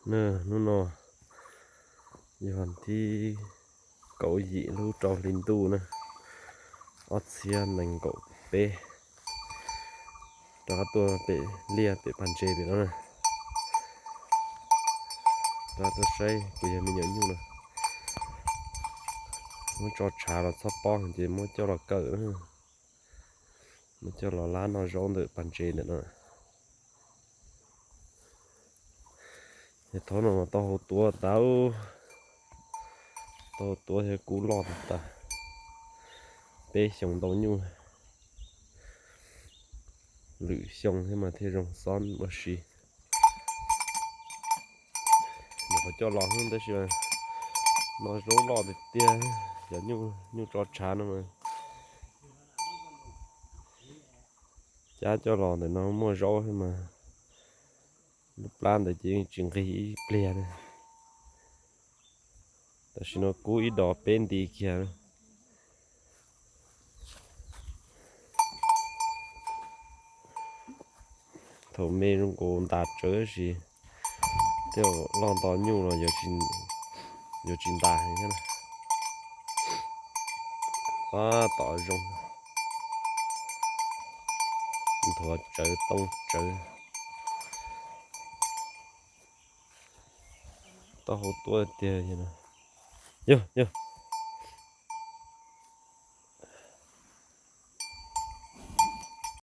Hnub no yog thib kaum yim lub rau hli ntuj na, ob txhiab nees nkaum peb. Rov qab tuaj pem liaj pem pas ntses pem no na. Rov qab tuaj saib kuv yog me nyuam nyuj na. Muab tso tshav los txhob pob ces muab coj los kawm, muab coj los lab noj zaub ntawm pas ntses ntawm no. Yog thaum no mas tau hau tuav tas, tau hau tuav thiab kub loj tas tas. Peb xyoos ntau nyuj, lwm xyoo thiab mas thiaj zoo xob ua si. Nyuam qhuav coj los tab sis mas no zaub loj tiag tiag, cov nyuj tso tshav no mas cab coj los ntawm no muaj zaub thiab mas lub plab ntawd ces yeej tsis nqig ib pliag na. Tam sim no kub ib dos peb nti kiag. Thaum me zoo nkaus ntas tsawv tab sis tej zaum loj nto nyuj los yuav tsis ntas heev thiab na. Tab tom zoo, nthuav tsawv tooj tsawv. Tau hau tuav tiag. Yog, yog,